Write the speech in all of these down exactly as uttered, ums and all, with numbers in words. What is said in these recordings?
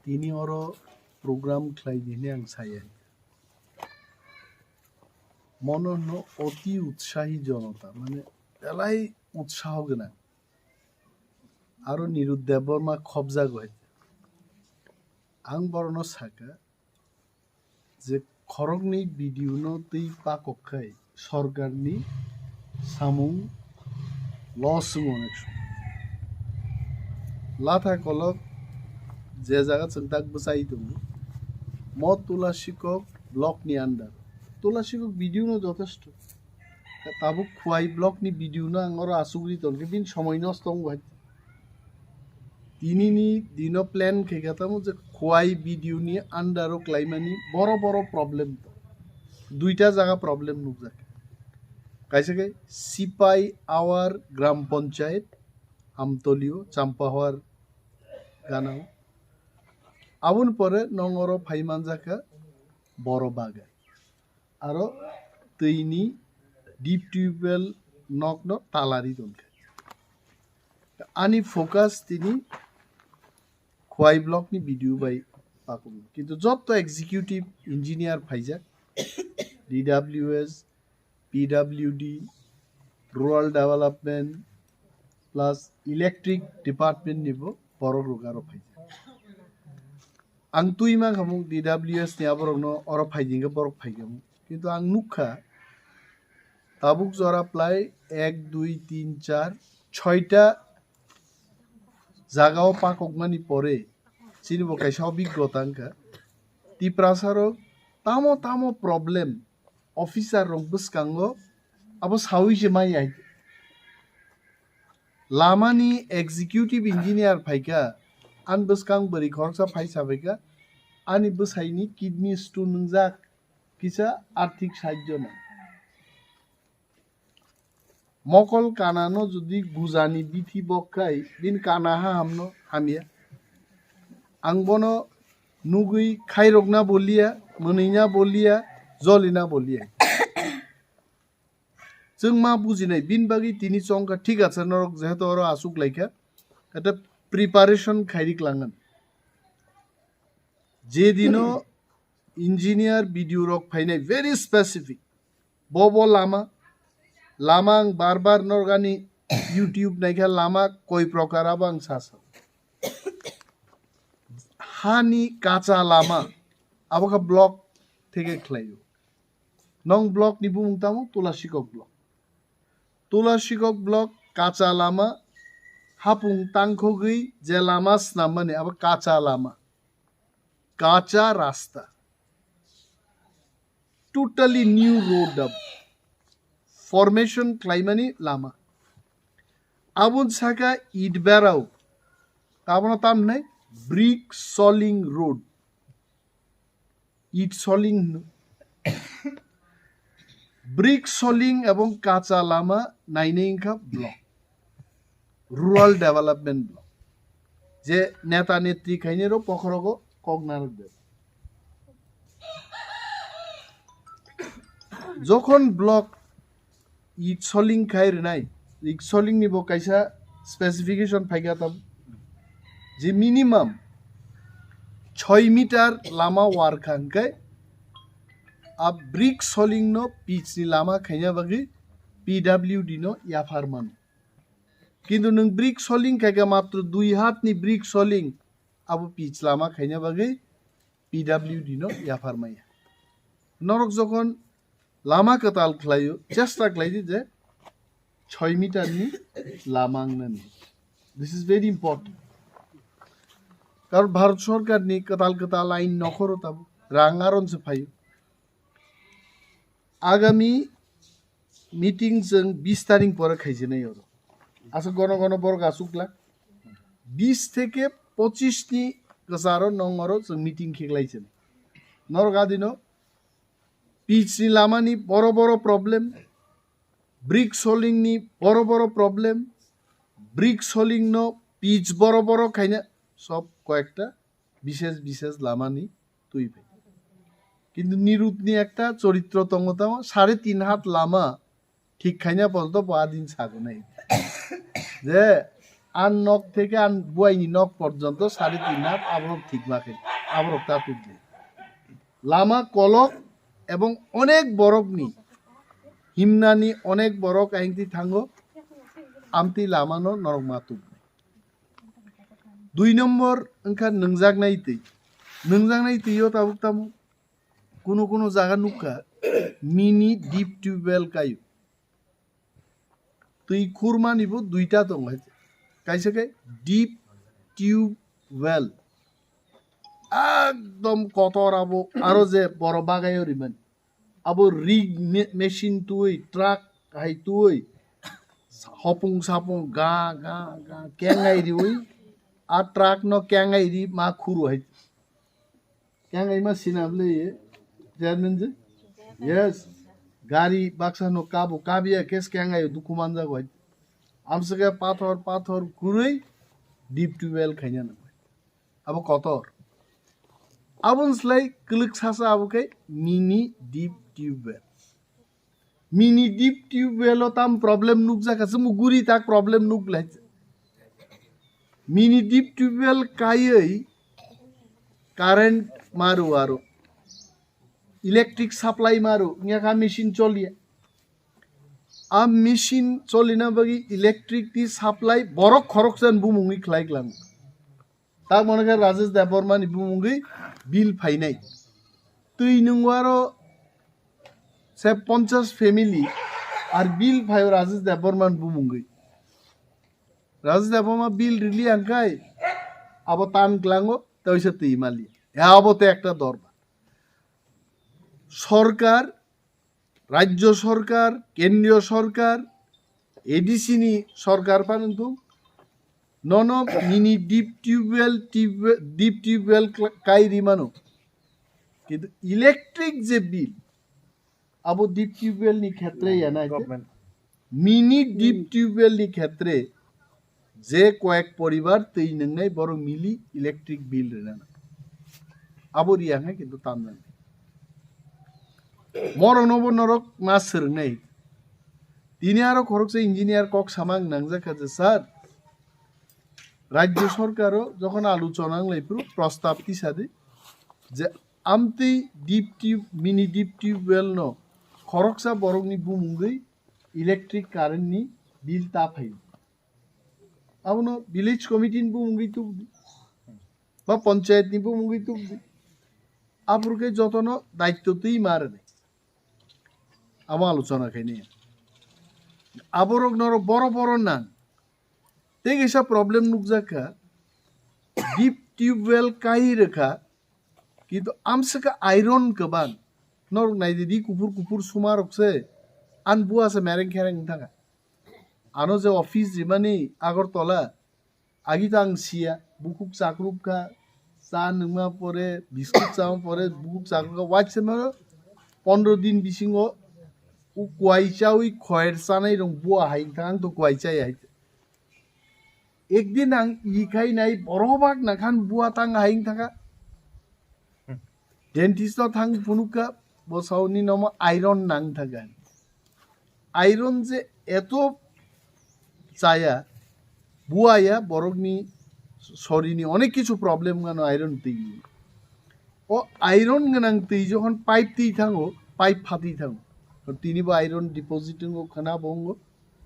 Tini oro program khlai di hwnwi ang saya. Mono hwno oti utsahi jonota, mane belai utsaho gwnang. Aro Nirud Debbarma khobjago hai. Ang borokno saka je khoroknwi video no twi pakok khai sorkarni samung loss wngo onek somoy. Latha kolok je jaga chwng tak bwchai tongo, mo Tulasikok block ni under. Tulasikok video no jotesto. Tabuk Khwai block ni video no ang oro asugri tongkhe bini somoi nosto wngwi. Tini ni dino plan khaikha tamo je Khwai video ni under o klaimani boro boro problem. Duita jaga problem nukjak. Kaisa khe Sipai Awar Gram Panchayat, Amtolio, Champahwar ganao. Aboni pore nong oro phai manjakha Boro Bagai. Aro twi ni deep tubewell nok no talari tonkha. Ani focus tini Khwai block ni video bai pakung. Kintu jotto executive engineer phaijak, D W S, P W D, rural development, plus electric department ni bo borok rok aro phaijak. Ang twi mankha mung D W S ni aborok no oro phaidi hwnkhe borok phaikha mung. Kintu ang nukha tabuk jora plai ek, dui, tin, char, soita jaga o pakokmani pore chini bo kaisa obiggota wngkha. Tiprasa rok tamo tamo problem officer rok bwskango abo sawi se maya. Lamani executive engineer phaikha, ani bwskang bwrwi khoroksa phai saphaikha, ani bwsaini kidney stone wngjak, kisa arthik sahajyo nang. Mokol kanano jodi gujani bithi bok khai, bini kana ha hamno hamya. Ang bono nugwi khairokna boliya, mwnwina boliya, jolina boliya. Chwng ma bujinai, bini bagwi tini chongkha, thik acha norok jehetu oro asuk laikha, eta preparation khairi klangan. Je dino engineer B D O rok phainai very specific. Bo bo lama, lama ang bar bar norgani YouTube naikha lama koi prokar abo ang sasa. Hani kacha lama, abo kha block theke khlaio. Nong block ni bumung tamo Tulasikok block. Tulasikok block kacha lama, hapung tangkhogwi je lama snammani abo kacha lama. Kacha rasta. Totally new road abo. Formation khlaimani lama. Aboni saka it berao. Abono tamhinai brick soling road. It soling hino. Brick soling ebong kacha lama nainai wngkha block. Rural development block. Je neta netri khainai rok pokhorogo kok narwk de. Jokhon block it soling khai rwnai, it soling ni bo kaisa specification phaikha tam, je minimum choi meter lama war kha hwnkhe a brick soling no pitch ni lama khaina bagwi P W D no yaphar mano. Kintu nwng brick soling khaikha matro dui hat ni brick soling abo pitch lama khaina bagwi P W D no yaphar maya. Norok jokhon lama kwtal khlaio, chesta khlai di je choi meter ni lama wngnani. This is very important. Karon Bharat Sorkar ni kwtal kwtal ain nokhoro tabo rang aron se phaio. Agami meeting chwng bis tarik pore khaijinai oro. Aswk gono gono borok aswk glak. Bis theke pochis ni kwcharo nong oro chwng meeting khe glai chwng. Norok adino pitch ni lama ni boro boro problem, brick soling ni boro boro problem, brick soling no pitch boro boro khaina sob koyekta bishes bishes lama ni twi phai. Kintu Nirud ni ekta choritro tongo tamo, sare tin hat lama thik khaina porjonto bo adin sago nai. Je An nok theke an buaini nok porjonto sare tin hat aborok thik ma khe, aborok ta tubdi. Lama kolok ebong onek borokni himnani onek borok aingti thango, amtwi lamano norok ma tubdi. Dui nombor wngkha nwngjaknai twi. Nwngjaknai twi o tabuk tamo kuno kuno jaga nukha mini deep tubewell kaio. Twi khurmani bo duita tongo hai. Kaisa khe deep tube well. Ekdom kotor abo aro je boro bagaio rimani. Abo rig me-, machine twi, truck hai twi, hopung sapung ga, ga, ga, kengai riwi, a truck no kengai ri ma khuru hai. Kengai ma sinam le ye, chairman je? Yes. Gari baksa no kabo, kabiya kes kengai dukhu manjago hai. Amsaka pathor, pathor kurui, deep tubewell khaina nang. Abo kotor. Abon slai kwlwk sasa abo khe mini deep tubewell. Mini deep tubewell o tam problem nukjak kha, chwng guri tak problem nuk lai. Mini deep tubewell kaiwi current maru aro. Electric supply maru, wngya kha machine choliya. A machine cholina bagwi electric ni supply borok khoroksa ni bumungwi khlai klang. Tak mone khe Rajesh Debbarma ni bumungwi bill phainai. Twi nungwaro se ponchas family ar bill phaio Rajesh Debbarma ni bumungwi. Rajesh Debbarma bill rili angkai abo tan klango tei oisa twi mali. Ya abo te ekta dorbar. Sorkar, Rajyo Sorkar, Kendriyo Sorkar, A D C ni sorkar panung thung, nono mini deep tubewell, tube-, deep tubewell kla-, kai ri mano. Kintu electric je bill, abo deep tubewell ni khetre ya na khe? Government. Mini deep tubewell ni khetre je koyek poribar twi nwngnai borok mili electric bill rina nang. Abo riya khe kintu tamnani. Borokno bo norok ma swrwngnai. Tini aro khoroksa engineer kok samang nangjak kha je, "Sir, Rajyo Sorkaro jokhon aluchona wng lai phuru prostab tisa di je amtwi deep tube, mini deep tubewell no khoroksa borokni bumungwi electric current ni bill ta phaio." Abono village committee ni bumungwi tubdi ba panchayat ni bumungwi tubdi. Aphuru khe jotono daityo twi ma rwnai. Abo aluchona khainai. Aborok norok boro boro nang. Tei kaisa problem nukjak kha, deep tubewell kai rwkha, kintu amswkha iron kwbang. Norok naidi di kuphur kuphur suma rok se, an bua se mereng khereng wng thangkha. Ano je office rimani Agartala, agi ta ang siya, bukhuk chakrupkha, cha nungma pore, biscuit chama pore, bukhuk chakrupkha, waisa no pondro din bisingo u kwai chawi khoer chanai rong bua hai wng thang, ang to kwai chaya hai. Ekdin ang ikhai nai borok bak nakhan bua tang hai wng thangkha. Dentist no thang phunukha, bo sauni nomo iron nang thangkha. Iron je eto chaya, buaya borokni sorini onek kichu problem gano iron twi. O iron gwnang twi jokhon pipe twi thango, pipe phatwi thango. Tini bo iron deposit wngo khana bo wngo.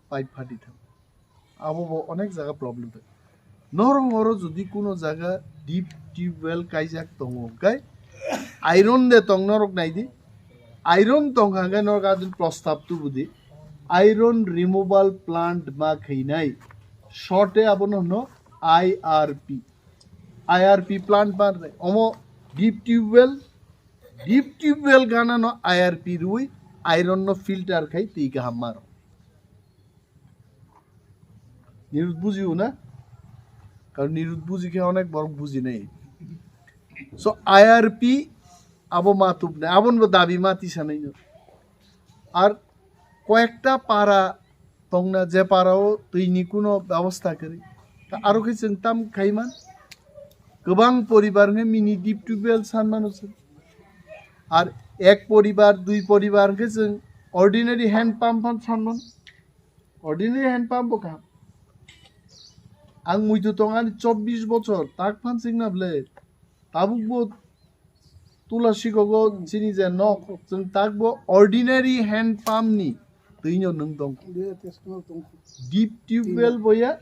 Pipe phati thang. Abo bo onek jaga problem thang. Norok oro jodi kuno jaga deep tubewell kaijak tongo hwnkhe iron de tong norok naidi. Iron tong hwnkhe norok adin prostab tubudi. Iron removal plant ma khainai. Short e abono hwno I R P. I R P plant ma rwnai. Omo deep tubewell, deep tubewell gana no I R P rwi iron no filter khai twi kaham maro. Nirud bujiu na? Karon nirud buji khe onek borok bujinai. So I R P abo ma tubnai, aboni bo dabi ma tisanai no. Ar koyekta para tongna je para o twi ni kuno bebosta kwrwi. Ta aro khe chwng tam khaiman. Kwbang poribar hwnkhe mini deep tubewell sanmano chwng. Ar ek poribar, dui poribar hwnkhe chwng ordinary hand pump phan sanmano. Ordinary hand pump bo kaham. Ang muitu tong ani chobbish bochor, tak phan chwngna ble. Tabuk bo tula sikogo chini je nok, chwng tak bo ordinary hand pump ni twino nwng tong. Deep tube well bo ya,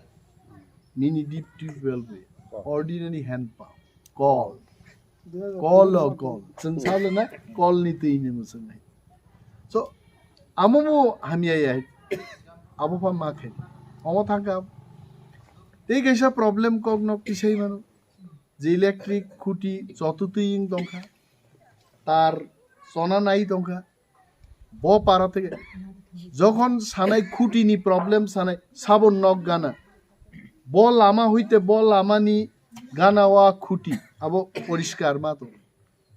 nini deep tube well bo ya. Ordinary hand pump. Kol. Kol o kol. Chwng salo na kol ni twi ni mwswng nai. So, amo bo hamya ya. Abo pha ma khe. Omo thangka. Tei kaisa problem kok nok tisai mano. Je electric khuti joto twi wng tongkha. Tar chona nai tongkha. Bo para theke jokhon sanai khuti ni problem sanai sabo nok gana. Bo lama hoite bo lama ni gana wa khuti abo poriskar ma to.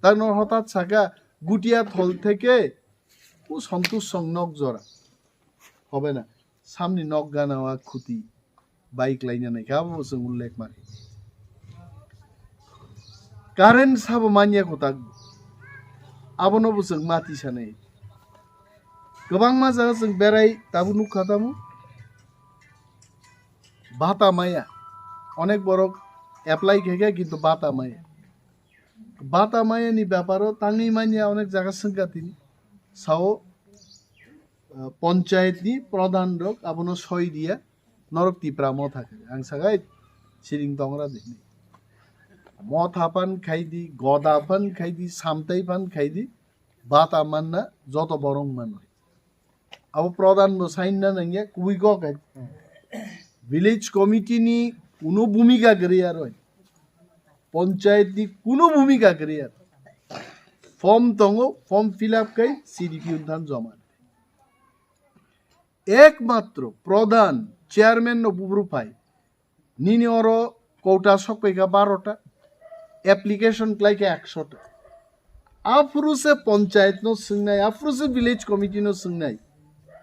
Tak no hotat saka gutia thol theke u Santosh song nok jora. Hobe na samni nok gana wa khuti. Bike laina nai kha, abo bo chwng ullek ma khe. Current sabo manya kwtak, abono bo chwng mati sanai. Kwbangma jaga chwng berai tabuk nukha tamo. Bata maya. Onek borok apply khe khe kintu bata maya. Bata maya ni beparo tangwi manya onek jaga swngkha tini. Sao, ah, panchayat ni pradhan rok abono soi diya. Norok Tipra motha khe. Ang sagai siring tongra di. Motha phan khai di, goda phan khai di, samtai phan khai di, bata manna joto borong mano. Abo pradhan bo sainna nangya kubui kok hai. Village committee ni kuno bhumika gri aro. Panchayat ni kuno bhumika gri aro. Form tongo, form fill up khai C D P unthan joma. Ekmatro pradhan chairman no bubru phai. Nini oro kota sokpaikha barota, application klaikha ekshota. Aphuru se panchayat no swngnai, aphuru se village committee no swngnai.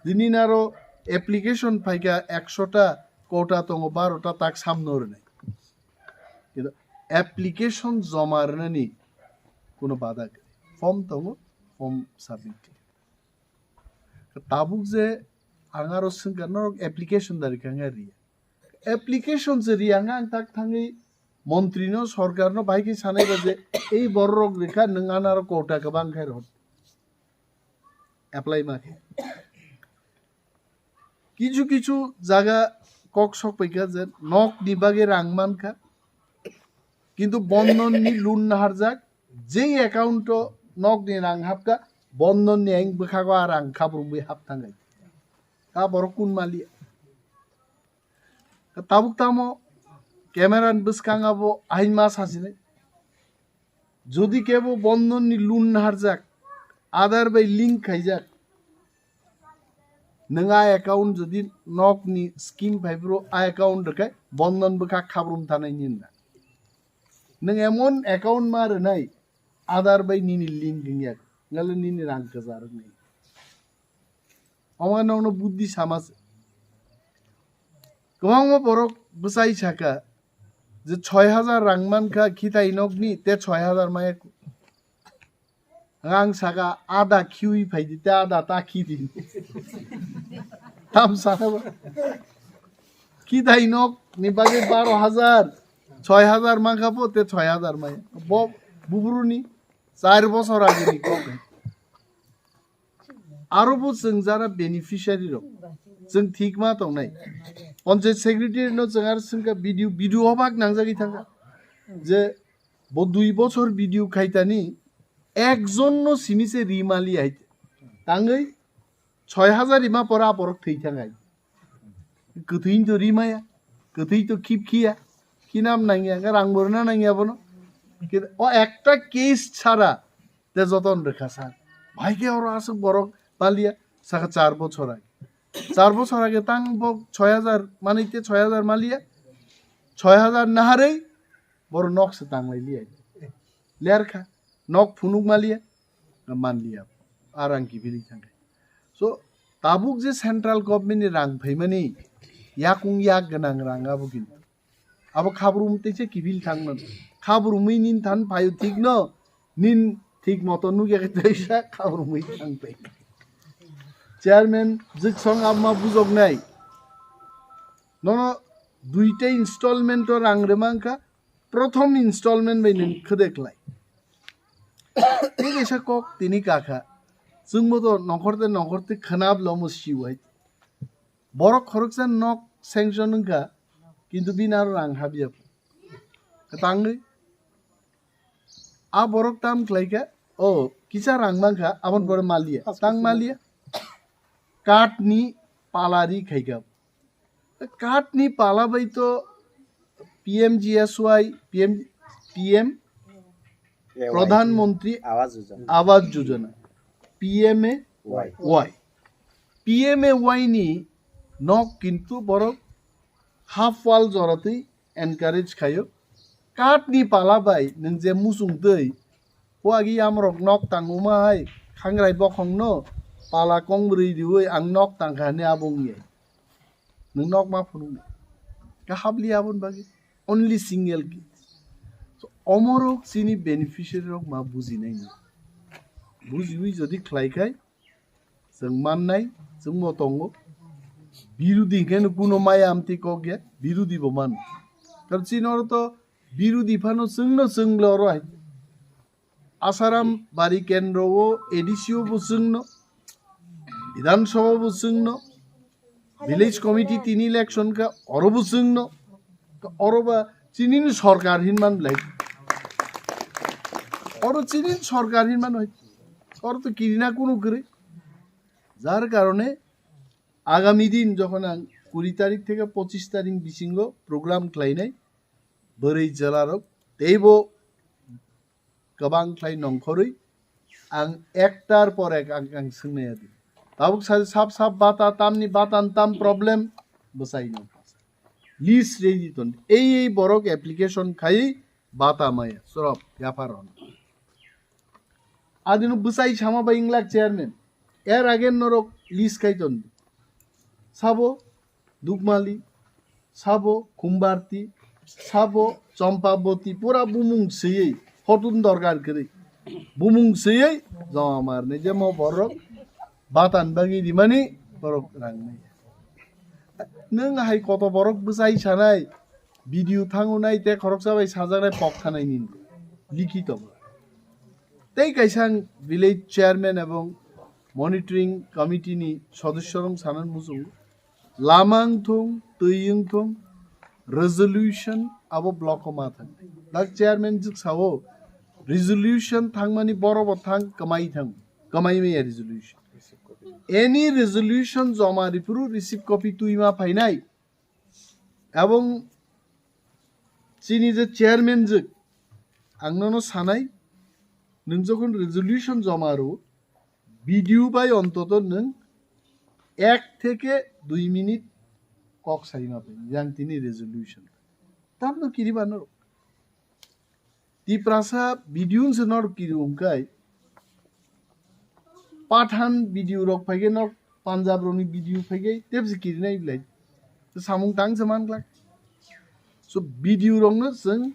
Dini naro application phaikha ekshota, kota tongo barota tak samno rwnai. Kintu application joma rwnani kuno bada kwrwi. Form tongo, form submit khlai. Tabuk je ang aro swngkha norok application da rikha wngya riya. Application se riya wngkha ang tak thangwi montri no sorkar no bahai khe sanai ba je ei borok rikha nwng anaro kota kwbang khai rw. Apply ma khe. Kichu kichu jaga kok sok paikha je nok ni bagwi rang mankha. Kintu bondon ni loan naharjak jei account o nok ni rang hapkha, bondon ni ang bwkhago a rang khabrumwi hap thangai. Ta borok kun mali? Tabuk tamo camera ni bwskang abo ain ma sasinai. Jodi kebo bondon ni loan naharjak, Aadhaar bai link khaijak, nwng a account jodi nok ni scheme phai phuru a account rwkhe bondon bwkha khabrum thanai ni hwnna. Nwng emon account ma rwnai, Aadhaar bai nini link wngya, ngale nini rang kwchar wngnai. Omo nokno buddhi sama se. Kwbangma borok bwsai saka je soi hajar rang mankha khitai nokni, te soi hajar maya. Ang saka ada khiwi phaidi, te ada ta khidi. Tam sana ba. Khitai nok ni bagwi baro hajar, soi hajar mankha po, te soi hajar maya. Bo bubruni char bosor agini kok. Aro bo chwng jara beneficiary rok, chwng thik ma tongnai. Panchayat secretary no chwng aro swngkha B D O, B D O obak nangjagwi thangkha je bo dui bochor B D O khaitani ekjon no simi se ri mali hai tangwi soi hajar rima pora aporok thwi thangai. Kwthwi to rimaya, kwthwi to khip khiya, khinam nangya, rang borna nangya bono. O ekta case chara te joton rwkha sa. Bhai khe oro aswk borok maliya, saka char bochor age. Char bochor age tang bo soi hajar manwi te soi hajar maliya. Soi hajar naharwi boro nok se tanglai liya. Lerkha, nok phunuk maliya, manliya. Arang kibili thangkhe. So, tabuk je central government ni rang phaimani yakung yak gwnang rang abo kintu. Abo khabrum teisa kibil thangmano. Khabrumwi nin than phaio thikno, nin thik moto nukya khe teisa khabrumwi thang phai. Chairman Jiksong Abma bujoknai. Nono Duita installment o rang rwma wngkha, prothom installment bai nwng khwde khlai. Tei kaisa kok tini kakha, chwngbo to nokhor tei nokhor tei khwnablo omo siwai. Borok khoroksa nok sanction wngkha, kintu bini aro rang habya. Tangwi a borok tam khlaikha, o kisa rang mankha, aboni pore maliya, tang maliya. Card ni pala ri khaikha. Card ni pala bai to P M G S Y, P M, P M, Pradhan Mantri Awas Yojana. Awas Yojana, P M A Y. P M A Y ni nok kintu borok half wall joratwi encourage khaio. Card ni pala bai nwng je muchung twi, o agi amrok nok tanguma hai khangrai bokhong no pala kong bwrwi riwi ang nok tangkha hwnwi abo wngya. Nwng nok ma phunuknai. Ka habli aboni bagwi. Only single case. So, omorok chini beneficiary rok ma bujinai ni. Bujiwi jodi khlai khai, chwng mannai, chwngbo tongo. Birudi hinkhe no kuno maya amtwi kok ya, birudi bo mano. Karon chini oro to birudi phano chwngno chwng le oro hai. Asaram bari kendro o A D C o bo chwngno, Bidhan Sabha bo chwngno, Village Committee tini election kha oro bo chwngno, oro ba chini ni sorkar hinman lai. Oro chini ni sorkar hinman hoi. Oro to kirina kunu kwrwi. Jar karone agami din jokhon ang kuri tarik theke pochis tarik bisingo program khlainai, bwrwi jwlarok teibo kwbang khlai nongkhorwi ang ektar por ek ang, ang swngnai adi. Tabuk sa sap sap bata tamni bata tam problem bwsai no. List ready ton. Ei ei borok application khai bata maya. Sorop yapar hon. Adino bwsai sama bai inglak chairman. Er agen norok list khai ton. Sabo Dukmali, sabo Khumbarti, sabo Chompaboti, pura bumung seyei, hotun dorkar kwrwi. Bumung seyei, joma marni, je mo borok batan bagwi rimani, borok rang nai. Nwng hai koto borok bwsai sanai, video thango nai, te khoroksa bai sajaknai pok thanai nini, likhi tongo. Tei kaisa ang village chairman ebong monitoring committee ni sodosyo rok sanani muchungo. Lama wngthung, twi wngthung, resolution abo block o ma thang. Dak chairman jwk sao, resolution thangmani boro bo thang, kwmai thang, kwmai maya resolution. Any resolution joma riphuru receive copy twi ma phainai. Ebong chini je chairman jwk, ang nono sanai, nwng jokhon resolution joma rw, video bai ontoto nwng ek theke dui minute kok sai ma pai, yang tini resolution. Tamno kiri bano. Tiprasa video se nor kiri wngkai. Pathan video rok phaikhe nok Punjab rokni video phaikhe tebse kiri nai belai. Samung tang se manglak. So video rokno chwng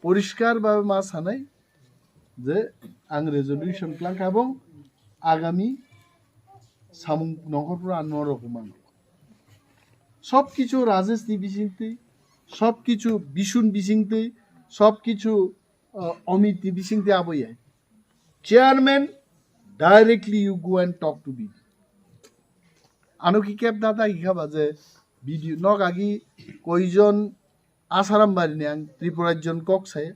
poriskar babe ma sanai je ang resolution klang kha bong agami samung nongkhor phuru ang norok man. Sob kichu Rajesh ni bisingtwi, sob kichu Bishun bisingtwi, sob kichu, uh, Amit ni bisingtwi abo ya. Chairman, directly you go and talk to B D O. Ano ki kep dada ki khaba je B D O nok agi koijon Asaram bari ni ang Tripura jon kok sai.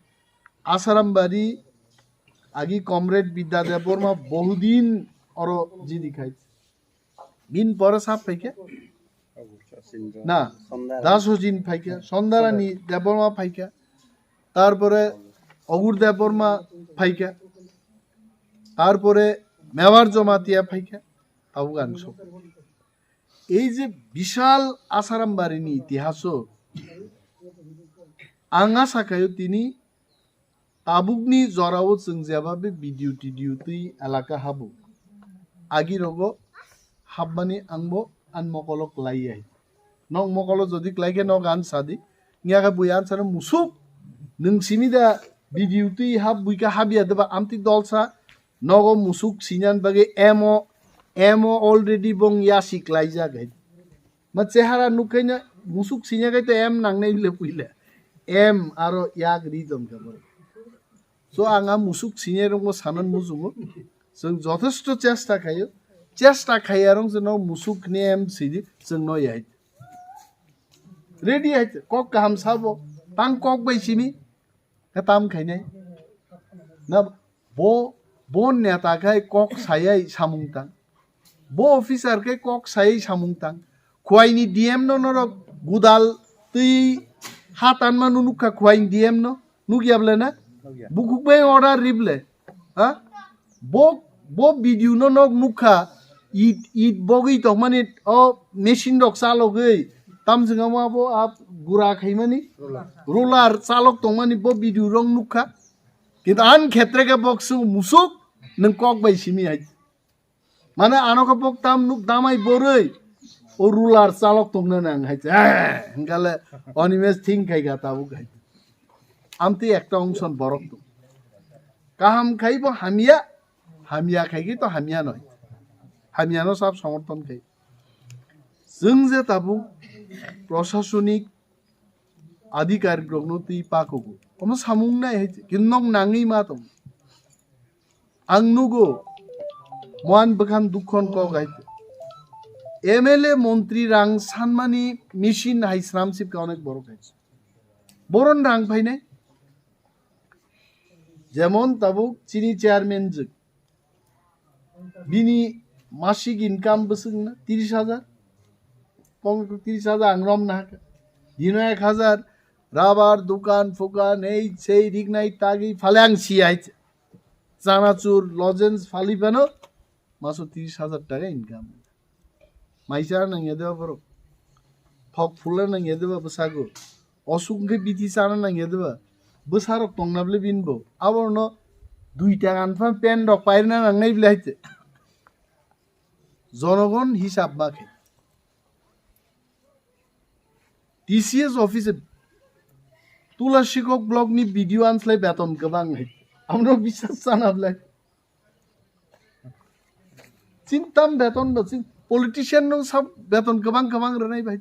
Asaram bari agi comrade Bidya Debbarma bohudin oro jidi khai. Bin pore sap phaikhe? Na, Dasojin phaikhe, Sondarani Debbarma phaikhe, tarpore Ogur Debbarma phaikhe, tarpore Mewar Jamatia phaikhe, tabuk ang sok. Ei je bishal Asaram bari ni itihaso ang asa khayo tini Tabukni jorao chwng jeba be video tidio twi elaka habo. Agi rogo hapmani angbo an mokolo klai ya. Nok mokolo jodi klai khe nok an sadi. Nya khe bui an sano musuk. Nwng simi da video twi hap bui khe hap ya deba amtwi dolsa. Nogo musuk sinan bagwi emo, emo already bong yasi klai jak hai. Ma chehara nukhaina musuk sinya kai to M nangnai le puila. M aro yak ri don ka boro. So ang a musuk sinya rokbo sanan mujugo. Chwng jothesto chesta khaio. Chesta khaiya rong chwng no musuk ni M sidi chwng no yai. Ready hai kok kaham sabo. Tang kok bai simi. Khe tam khainai. Na bo, bo neta khai kok sayai samung tang. Bo officer khai kok sayai samung tang. Khwai ni D M no norok gudal twi ha tanma no nukha khwai ni D M no. Nukya ble na? Nukya. Bukhuk bai order rible. Ha? Bo, bo video no nok nukha. It, it bogwi tongmani o machine rok chalogwi. Tamjwngma bo a gura khaimani. Roller. Roller chalok tongmani bo video rok nukha. Kintu an khetre khe bok swng musuk nwng kok bai simi hai. Mane ano khe bok tam nuk damai borwi. O ruler chalok tongna nang hai. Eh, hingkale Animesh thing khai ga tabuk hai. Amtwi ekta ongson borok tong. Kaham khai bo hamya, hamya khai ki to hamya noi. Hamya no sab somorthon khai. Chwng je tabuk prosasonik adhikarik rokno twi pakogo. Omo samung nai hai, kintu nok nangwi ma tong. Ang nugo, moan bwkhan dukhon kok hai. M L A montri rang sanmani machine hai sram sip ka onek borok hai. Boron rang phainai. Jemon tabuk chini chairman jwk. Bini masik income bwswk na tiris hajar. Kok tiris hajar ang rom na haka. Dino ek hajar rabar dukan fukan ei sei rignai tagi phale ang si hai. Chanachur lozenge phali phano maso tiris hajar taka income. Mai chana nang yadeba borok. Thok phulna nang yadeba bwsago. Osuk wngkhe bithi chana nang yadeba. Bwsarok tongna bwle bini bo. Aborno dui taka anpha pen rok pairwna nangnai bwle haite. Jonogon hisab ma khe. T C S office e Tula Sikok block ni B D O anslai beton kwbang hai. Amno bisas chana bwle. Chin tam beton bo chin politician no sab beton kwbang kwbang rwnai bai.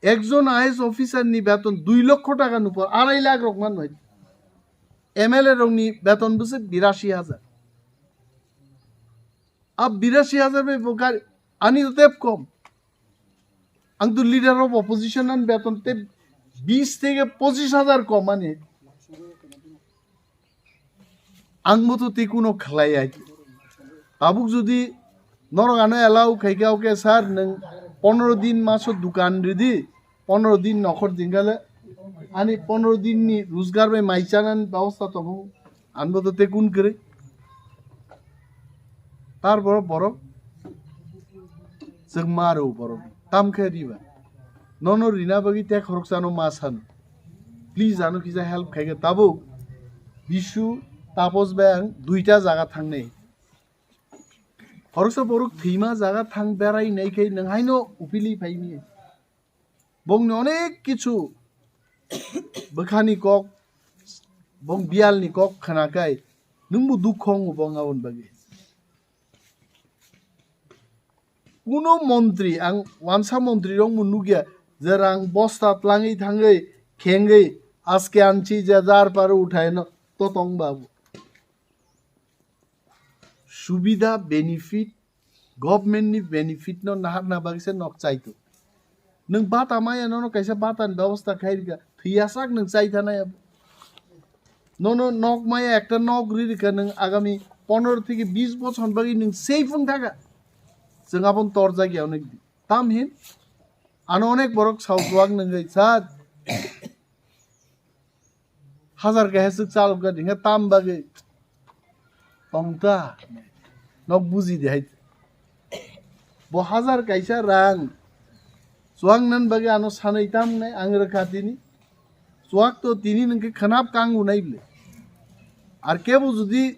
Ekjon I A S officer ni beton dui lokho taka nupor arai lakh rok man bai. M L A rok ni beton bwswk birashi hajar. A birashi hajar bai bo gari ani to tep kom. Ang to leader of opposition ani beton tep bis theke pochis hajar kom ani. Ang bo to tei kuno khlai ya. Tabuk jodi norok ano allow khai khe, okay sir, nwng pondro din maso dukan ridi, pondro din nokhor dingale ani pondro din ni rojgar bai mai chanani bebosta tongo. Ang bo to tei kun kwrwi. Tar borok borok chwng ma rw borok tam khe riba. Nono rina bagwi tei khoroksano ma sano. Please ano kisa help khai khe tabuk Bisu Tapos bai ang duita jaga thangnai. Khoroksa borok thwima jaga thang berai nai khe nwng haino upili phai mi. Bongni onek kichu bwkhani kok, bong biyalni kok khna kai nwngbo dukho wngo bong aboni bagwi. Kuno montri, ang wansa montri rok bo nukya je rang bosta tlangwi thangwi khengwi aske anchi je jar paro uthaino to tong babu. Subida benefit, government ni benefit no naharna bagwi se nok chaito. Nwng bata maya nono kaisa bata ni bebosta khai rikha, thwiyasak nwng chai thana ya. Nono nok maya ekta nok ri rikha nwng agami pondro theke bis bochor bagwi nwng safe wng thaka. Chwng aboni torjak ya onek di. Tam hin ano onek borok sao chuak nwngwi sir. Hajar kaisa swk chalok gari hingke tam bagwi tongta nok buji di hai. Bo hajar kaisa rang chuak nan bagwi ano sanwi tam nai ang rwkha tini. Chuak to tini nwngkhe khwnap kang unai bwle. Ar kebo jodi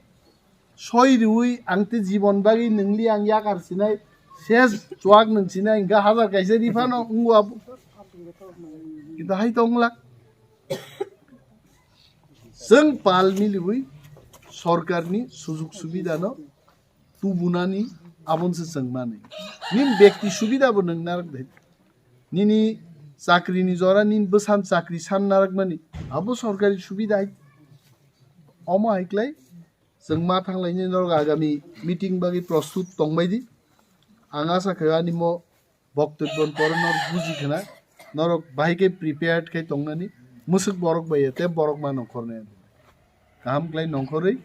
soi riui ang te jibon bagwi nwngli ang yakar sinai ses chuak nwng sinai hingke hajar kaisa riphano wngo abo. Kintu hai tongla. Chwng pal miliui sorkarni sujug subidano tubunani Aboni se chwng mani. Nini bekti subida bo nwng narwk de. Nini chakri ni jora nini bwsan chakri san narwk mani. Abo sorkari subida hai. Omo hai klai chwng ma thanglaini norok agami meeting bagwi prostut tongbai di. Ang asa khaio ani mo boktobyo pore norok buji khna, norok bahai khe prepared khai tongnani, mwswk borok bai ya, tei borok ma nongkhornai. Kaham khlai nongkhorwi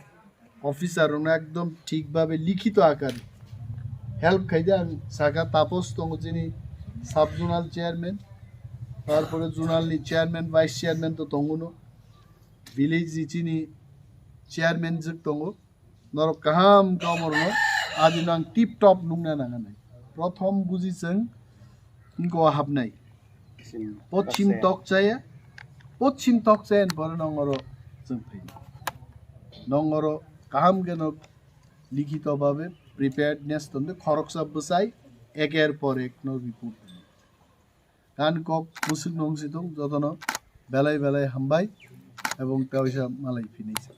officer rokno ekdom thik babe likhito akar help khai de. Ang saka Tapos tongo chini sub zonal chairman, tarpore zonal ni chairman, vice chairman to tongo no, village ni chini chairman jwk tongo. Norok kaham khe omorno adino ang tip top nukna nanganai. Prothom buji chwng wngkho hapnai. Pochim tokchaya, pochim tokchaya ni pore nongoro chwng phainai. Nongoro kaham khe nok likhito babe preparedness tonde khoroksa bwsai eker por ek no report. Gan kok musuk nong situng jotono belai belai hambai ebong tawisa malai phinai sa.